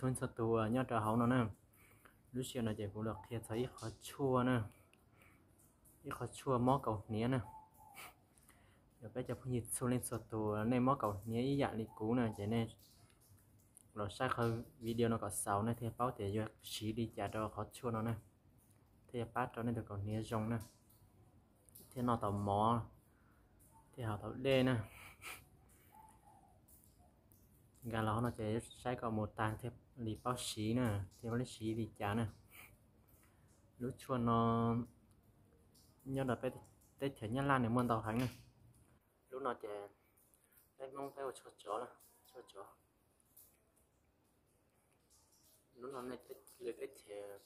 Leej txhua tus nyob rau hauv no na, lub sij hawm no ces kuv los qhia txog ib qhov tshuaj na, ib qhov tshuaj mob kaus hniav na. Yog peb cov phooj ywg txhua leej txhua tus nej mob kaus hniav ib yam li kuv na ces nej los saib qhov video no kom xaus nej thiaj paub tias yuav siv li cas rau qhov tshuaj no na, thiaj yuav pab rau nej tus kaus hniav zoo na, thiaj noj tau mov, thiaj haus tau dej na. Nkag los no ces saib kom mus tag thiaj li paub siv na, thiaj paub siv li cas na. Lub tshuaj no nyob rau peb teb chaws Nyab Laj nws muaj ntau heev na. Lub no ces peb Hmoob peb hu tshuaj tsov na, tshuaj tsov. Lub no nej lwm teb chaws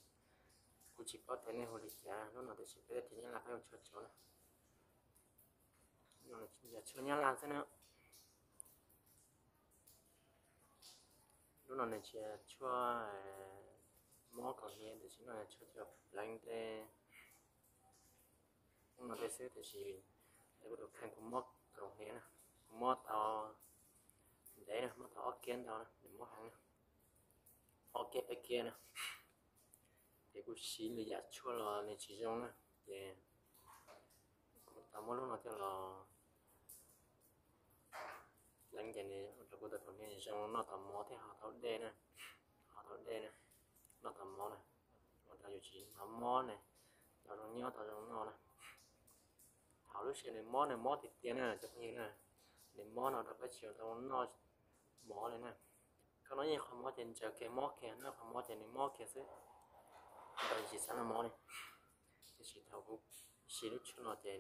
kuv tsis paub tias nej hu li cas, lub no tiam sis peb teb chaws Nyab Laj peb hu tshuaj tsov na. Yog tshuaj Nyab Laj xwb na. Lub no nws tsis yog tshuaj mob kaus hniav tiam sis no tshuaj coj pleev tej no tej xwb tiam sis kuv tus kheej kuv mob kaus hniav na, kuv mob tau ntev na, mob tau ob kiab ntau na, nws mob heev na, ob kiab peb kiab na. Ces kuv siv lwm yam tshuaj los nws tsis zoo na, ces kuv tau muab lub no coj los pleev ces nws ua rau kuv tus kaus hniav zoo noj tau mov thiab haus tau dej na, haus tau dej na, noj tau mov na, ua rau yus tsis hnov mob na, tau zoo nyob tau zoo noj na. Thaum lub sij hawm nws mob nws mob tiag tiag na cov phooj ywg na, nws mob no rau peb tsis tau noj mov li na. Koj noj ib qho mov ces ntsaws kiag mob kiag, noj qho mov ces nws mob kiag xwb, tsis xav noj mov li. Tiam sis thaum kuv siv lub tshuaj no ces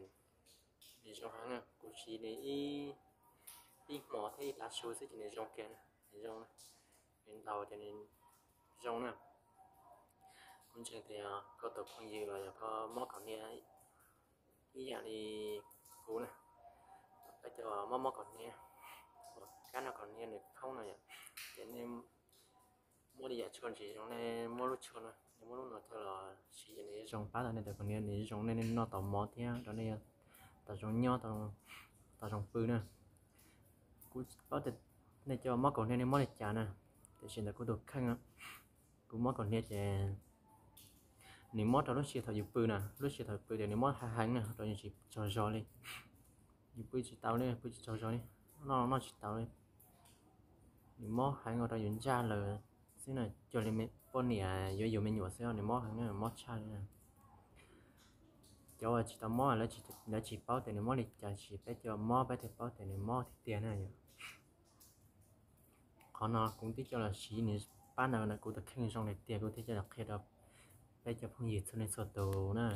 nws zoo heev na, kuv siv li ib hmo thiab ib tav su xwb ces nws zoo kiag na, nws zoo na, nws ntaus ces nws zoo na. Kuv ntseeg tias koj tus phooj ywg los yog koj mob kaus hniav ib yam li kuv na, peb cov mob mob kaus hniav, uas kab no kaus hniav nws khoob no yom, ces nej muab li yam tshuaj tsis zoo nej muab lub tshuaj no, nej muab lub no coj los siv ces nws zoo pab tau nej tus kaus hniav, nws zoo nej noj tau mov thiab rau nej tau zoo nyob, tau zoo pw na. Kuv tsis paub tias nej cov mob kaus hniav nej mob li cas na, tiam sis ntawm kuv tus kheej, kuv mob kaus hniav ces nws mob rau lub sij hawm thaum yus pw na, lub sij hawm thaum pw ces nws mob heev heev na, rau yus tsis tsaug zog li, yus pw tsis tau li, pw tsis tsaug zog li, noj noj tsis tau li. Nws mob heev ua rau yus ntsaj lawm xwb na, cuag li poj niam yuav yug me nyuam xwb nws mob heev na, mob tshaj li na. Cov uas tsis tau mob lawv tsis paub tias nws mob li cas, tiam sis peb cov mob peb thiaj paub tias nws mob tiag tiag na yom. Qhov no kuv twb coj los siv nws pab ntawm kuv tus kheej zoo tiag tiag kuv thiaj coj los qhia rau peb cov phooj ywg txhua leej txhua tus na.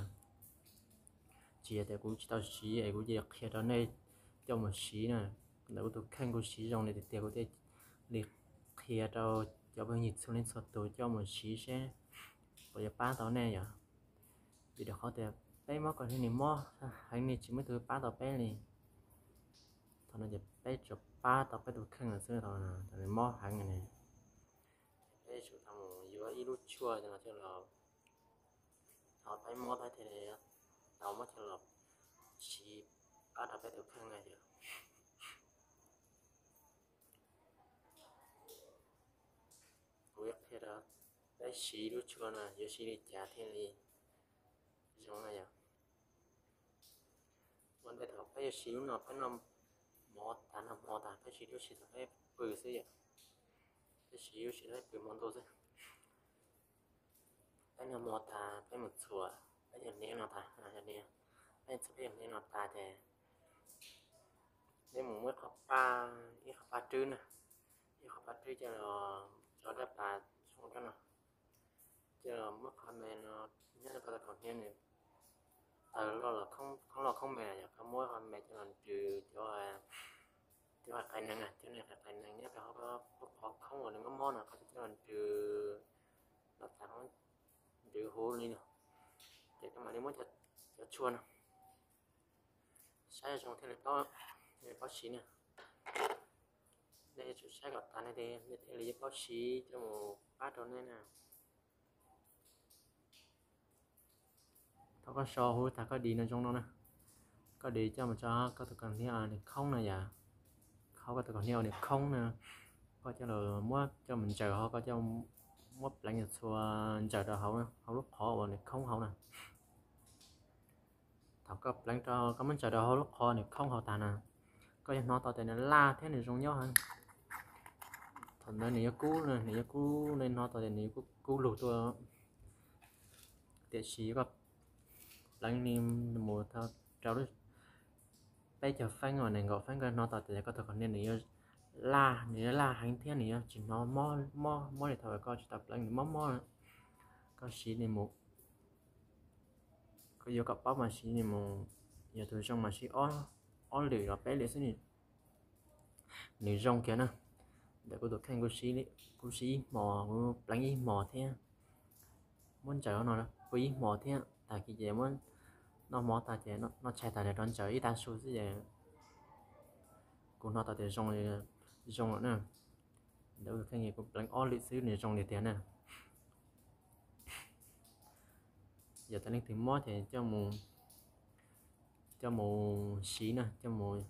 Tsis yog tias kuv tsis tau siv es kuv cia li qhia rau nej coj mus siv na. Ntawm kuv tus kheej kuv siv zoo li tiag tiag kuv thiaj li qhia rau cov phooj ywg txhua leej txhua tus coj mus siv seb puas yuav pab tau nej yom. Vim rau qhov tias peb mob kaus hniav nws mob heev li tsis muaj tus pab tau peb li. Thaum no ces peb tsuas pab tau peb tus kheej lawm xwb, thaum nws mob heev li. Peb yuav tsum tau mus yuav ib lub tshuaj no coj los, thaum peb mob peb thiaj li tau muab coj los siv pab rau peb tus kheej na yom. Kuv yuav qhia rau peb siv lub tshuaj no yuav siv li cas thiaj li zoo na yom. Ua ntej thaum peb yuav siv lub no peb noj mov tas noj hmo tas peb siv lub sij hawm peb pw xwb yom. Peb siv lub sij hawm peb pw hmo ntuj xwb. Peb noj hmo tas peb mus txhuam peb cov hniav no tas, peb txhuam peb cov hniav no tas ces peb mus muab ib qho paj, ib qho paj rwb na, ib qho paj rwb coj los tso rab pas zoo rab no, coj los muab qhov me no nyob rau koj tus kaus hniav nws tawg loj los khoob loj khoob me yom, koj muab qhov me coj los nrws cov, cov qaiv nees, cov qaiv nees nyob rau hauv lub qhov khoob uas nws mob mob no koj coj los nrws los tas, nrws huv li no, ces koj mam li muab cov tshuaj no saib zoo thiaj li paub siv na. Nej yuav tsum saib kom tas nej thiaj li yuav paub siv coj mus pab rau nej na. Thaum koj so huv tag koj dis no zoo no na, koj dis coj mus tso koj tus kaus hniav nws khoob na yom, khaub koj tus kaus hniav uas nws khoob na, Koj coj los muab coj mus ntsaws hauv, koj coj muab pleev txhua ntsaws rau hauv, hauv lub qhov uas nws khoob hauv na. Thaum koj pleev rau, koj muab ntsaws rau hauv lub qhov nws khoob hauv tag na, koj yuav hnov tau tias nws laj thiab nws zoo nyob heev. Thaum ntawd nws yuav kub, nws yuav kub, nej hnov tau tias nws yuav kub lug tuaj. Tiam sis koj pleev li mus rau peb caug feeb uas nees nkaum feeb, koj hnov tau tias koj tus korv nias nws yuav laj, nws yuav laj heev thiab nws yuav tsis hnov mob, mob li thaum koj tsis tau pleev nws mob mob. Koj siv li mus, koj yuav kom paub mas siv li mus, yog tus zoo mas siv ob lwm los peb lwm xwb, nws zoo kiag na. Ntawm kuv tus kheej, kuv siv ib hmos, kuv pleev ib hmos thiab muab ntsaws no kuj ib hmos thiab, tag kis ces muab noj mov tag ces noj tshais tag rov ntsaws ib tag su xwb ces kuv hnov tau tias zoo, zoo lawm na. Ntawm kuv tus kheej kuv pleev ob lwm xwb nws zoo li tiag na. Yog tias leej twg mob ces coj mus siv na, coj mus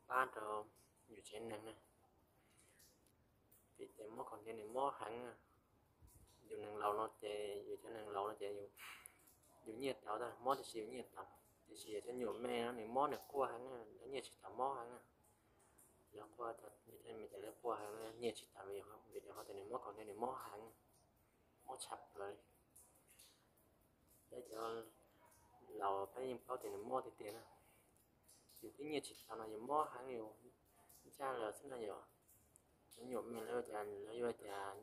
pab rau yus tsev neeg na. Vim tias mob korv nias nws mob heev. Yus neeg laus no ces, yus cov neeg laus no ces yus nyiaj tau, mob tiam sis yus nyiaj tau. Tiam sis yog cov nyuam me no nws mob nws quaj heev, lawv nyiaj tsis tau, mob heev. Lawv quaj, yus cov me ces lawv quaj heev, nyiaj tsis tau vim rau qhov tias nws mob korv nias nws mob heev, mob tshaj plaws li. Peb cov laus peb yeej paub tias nws mob tiag tiag na. Yus twb nyiaj tsis tau no yus mob heev, yus ntsaj lawm xwb na yom. Cov nyuam me lawv ua cas, lawv yuav ua cas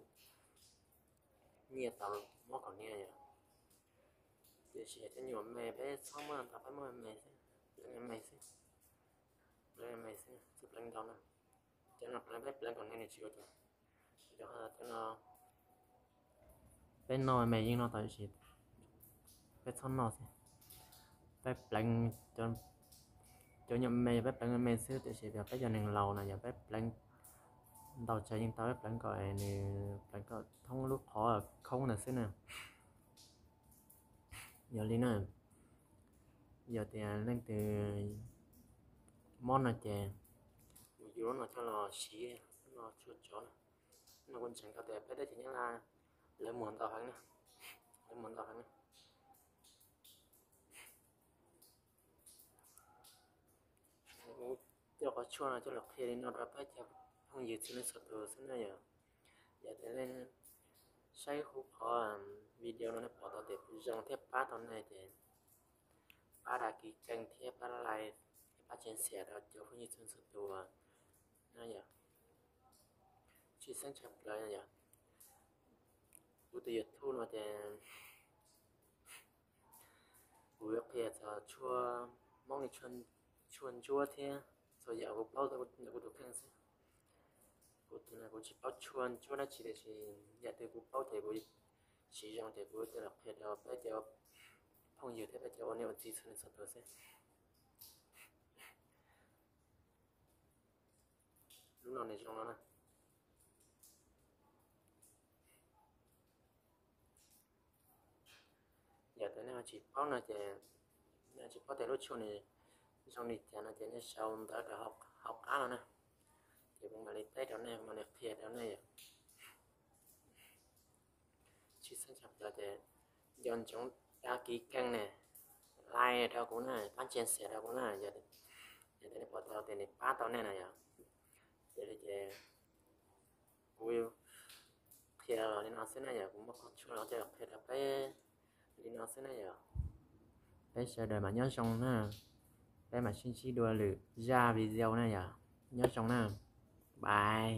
nyiaj tau mob korv nias yom. Tiam sis cov nyuam me peb txhob muab ntau, peb muab me xwb, pleev me xwb, pleev me xwb, txhob pleev ntau na. Cov no pleev, peb pleev korv nias nws tsis ua cas. Cov no peb noj me yeej noj tau, tiam sis peb txhob noj xwb. Peb pleev cov nyuam me, peb pleev me xwb, tiam sis yog peb cov neeg laus no yog peb pleev ntau tsawg yeej tau, peb pleev kom nws, pleev kom thoob lub qhov khoob ntawd xwb na. Yog li na, yog tias leej twg mob no ces mus yuav lub no coj los siv, lub no tshuaj tsov na. No kuv ntseeg tau tias peb teb chaws Nyab Laj lawv muag ntau heev na, lawv muag ntau heev na. Kuv coj qhov tshuaj no coj los qhia li no rau peb cov phooj ywg txhua leej txhua tus xwb na yom. Yog tias nej saib huv qhov video no nej pom tau tias kuv zoo thiab pab tau nej ces pab đăng ký kênh thiab pab like thiab pab chia sẻ rau cov phooj ywg txhua leej txhua tus na yom. Tshwj xeeb tshaj plaws yom. Kuv tus YouTube no ces kuv yuav qhia txog tshuaj, Hmoob li tshuaj ntsuab thiab txhua yam kuv paub ntawm kuv tus kheej xwb. Kuv tus no kuv tsis paub tshuaj ntsuab dab tsi, tiam sis yam twg kuv paub ces kuv siv zoo ces kuv coj los qhia rau peb cov phooj ywg thiab peb cov ua niam ua txiv txhua leej txhua tus xwb. Lub no nws zoo no na. Yog tias nej tsis paub no ces, nej tsis paub tias lub tshuaj nws zoo li cas no ces nej sau ntawv rau hauv qab no na, ces kuv mam li teb rau nej, mam li qhia rau nej yom. Tshwj xeeb tshaj plaws ces nco ntsoov đăng ký kênh ne, like rau kuv na, pab chia sẻ rau kuv na, yog tias nej pom tau tias nws pab tau nej na yom. Yog li ces kuv qhia los li no xwb na yom, kuv muab qhov tshuaj los coj los qhia rau peb li no xwb na yom. Peb sawv daws mas nyob zoo na, peb mam sib ntsib dua lwm zaj video na yom. Nyob zoo na, bye.